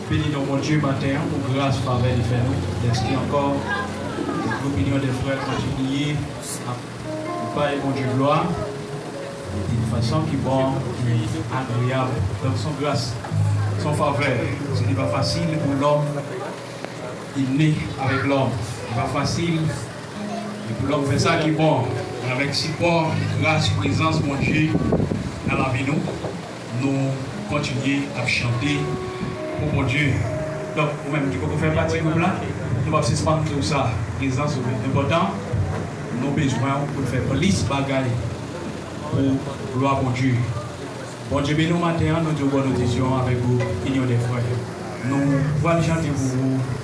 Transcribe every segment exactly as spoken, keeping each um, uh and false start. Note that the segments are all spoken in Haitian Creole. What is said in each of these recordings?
Beni non Bondye maten an pou gras, favè li fè nou. Lèske ankò gwoup Inyon dè Frè kontinye ap bay Bondye glwa yon fason ki bon, ki agreyab. Donk, se yon gras, se yon favè. Se li pa fasil pou lòm, il ne avèk lòm. Li pa fasil. E pou lòm fè sa ki bon, men avèk sipò, gras, prezans Bondye nan lavi nou, nou kontinye ap chante pou Bondye. Donk, ou menm ki poko fè pati gwoup la, nou p ap sispann di w sa, prezans ou enpòtan. Nou bezwen w pou n fè plis bagay pou glwa Bondye. Bondye beni w maten an, nou di w bòn odisyon avèk gwoup Inyon dè Frè. Nou pral chante pou ou.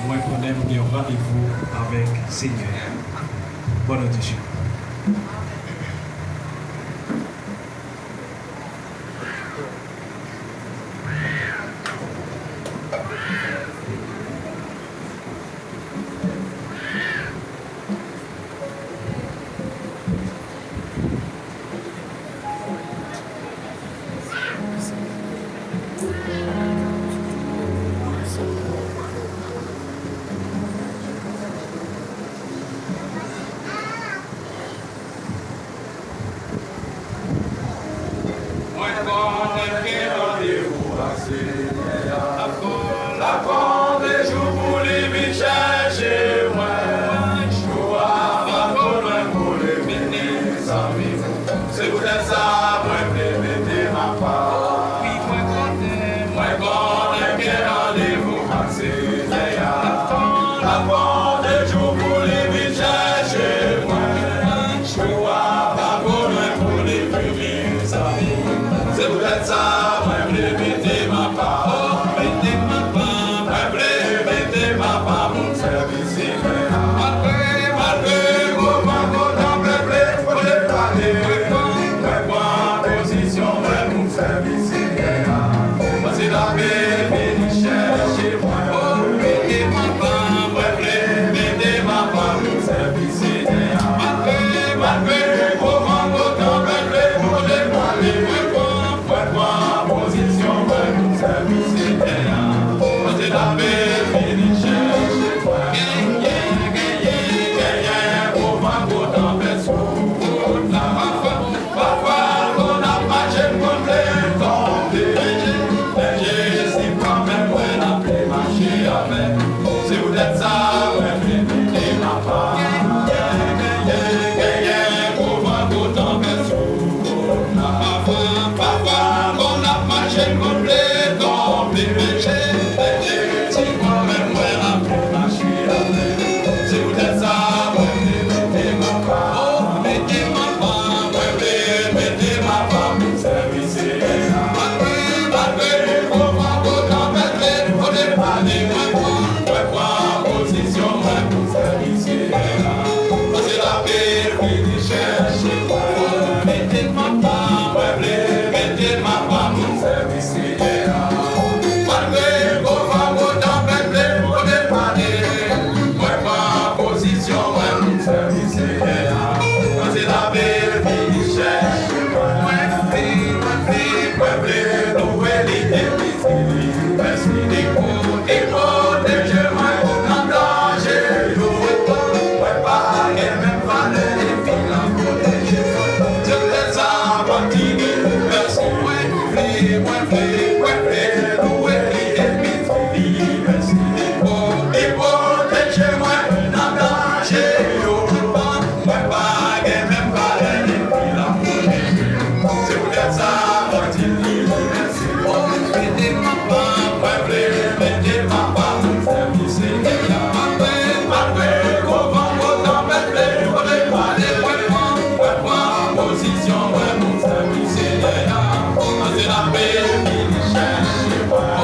Mwen konnen m gen yon randevou avèk Senyè a. Bòn odisyon. Mwen konnen m gen randevou ak Senyè a. L ap konte jou pou li vin chèche mwen. Jou a pa twò lwen pou li vini, zanmi m. Se poutèt sa mwen vle mete m apa. Mwen konnen m gen randevou ak Senyè a. L ap konte jou pou li vin chèche mwen. Jou a pa twò lwen pou li vini, zanmi. Se poutèt sa mwen vle mete m apa. Mete m apa. Mwen vle mete m apa pou m sèvi Senyè a. Malgre, malgre gwo van, gwo tanpèt vle pote m ale, mwen pran pozisyon mwen pou m sèvi Senyè a. Paske l ap vini chèche mwen. O, mete m apa. Mwen vle mete m apa pou m sèvi Senyè a. Malgre, malgre gwo van, gwo tanpèt vle pote m ale, mwen pran, mwen pran pozisyon mwen pou m sèvi Senyè a. Paske l ap vini chèche mwen. Genyen, genyen, genyen gwo van, gwo tanpèt sou wout la. Pafwa, lè n ap mache, n konn vle tonbe. Men Jezi kanmenm, mwen, l ap vle mache avè m. Se poutèt sa, mwen vle mete m apa. Genyen, genyen, genyen gwo van, gwo tanpèt sou wout la. Pafwa, pafwa, lè n ap mache, n konn vle tonbe. Men Jezi, men Jezi kanmenm, mwen, l ap vle mache avè m. Se poutèt sa, mwen vle mete m apa. O, mete m apa. Mwen vle mete m apa pou m sèvi Senyè a. Malgre, malgre gwo van, gwo tanpèt vle pote m ale, mwen pran, mwen pran pozisyon mwen pou m sèvi Senyè a. Paske l ap vini chèche mwen. Mete m apa. Mwen vle mete m apa pou m sèvi Senyè a. Malgre gwo van, gwo tanpèt vle pote m ale, mwen pran pozisyon mwen pou m sèvi Senyè a. Paske l ap vini chèche mwen. Mwen vle, mwen vle, mwen vle louwe li epi di li mèsi. Li pwoteje mwen nan danje yo. Mwen pa gen menm valè epi l ap pwoteje mwen. Se poutèt sa m ap di li mèsi. Mwen vle, mwen vle, mwen vle louwe li epi di li mèsi. Li pwo-, li pwoteje mwen nan danje yo. Mwen pa gen menm valè epi l ap pwoteje m. Se poutèt sa mwen di li mèsi. O, mete m apa. Mwen vle mete m apa pou m sèvi Senyè a. Malgre, malgre gwo van, gwo tanpèt vle pote m ale, mwen pran, mwen pran pozisyon mwen pou m sèvi Senyè a. Paske l ap vini chèche mwen.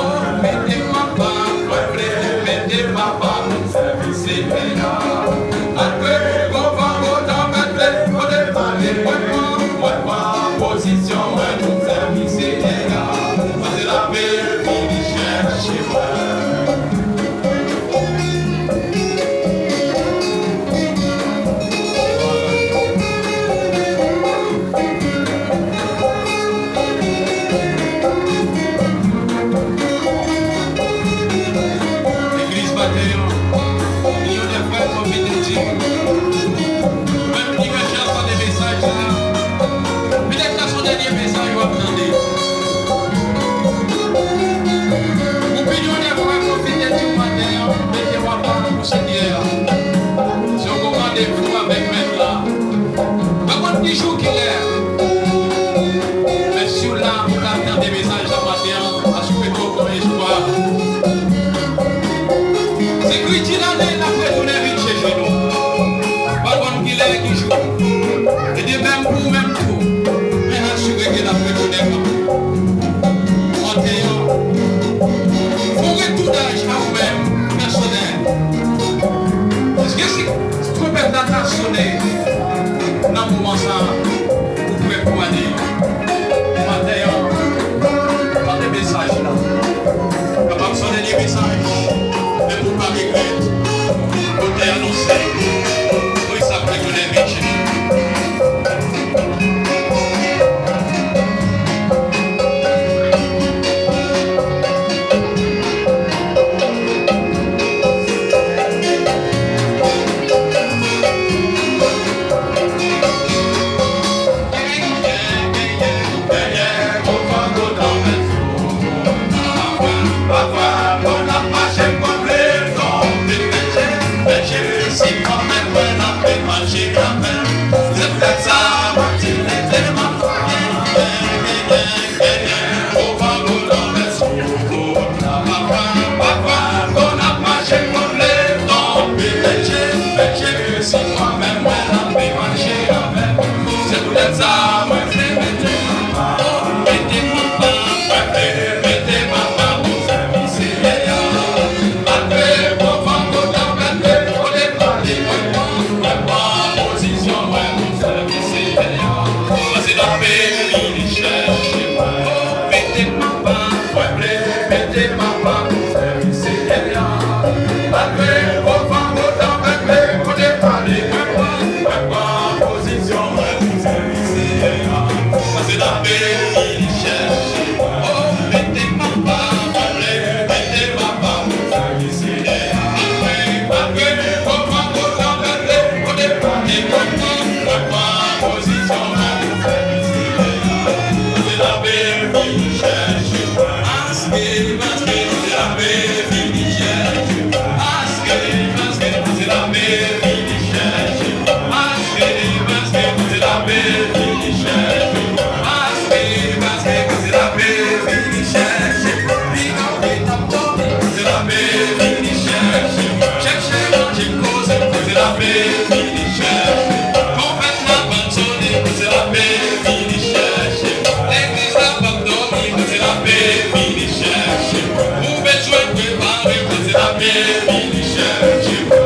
Michel Djibou.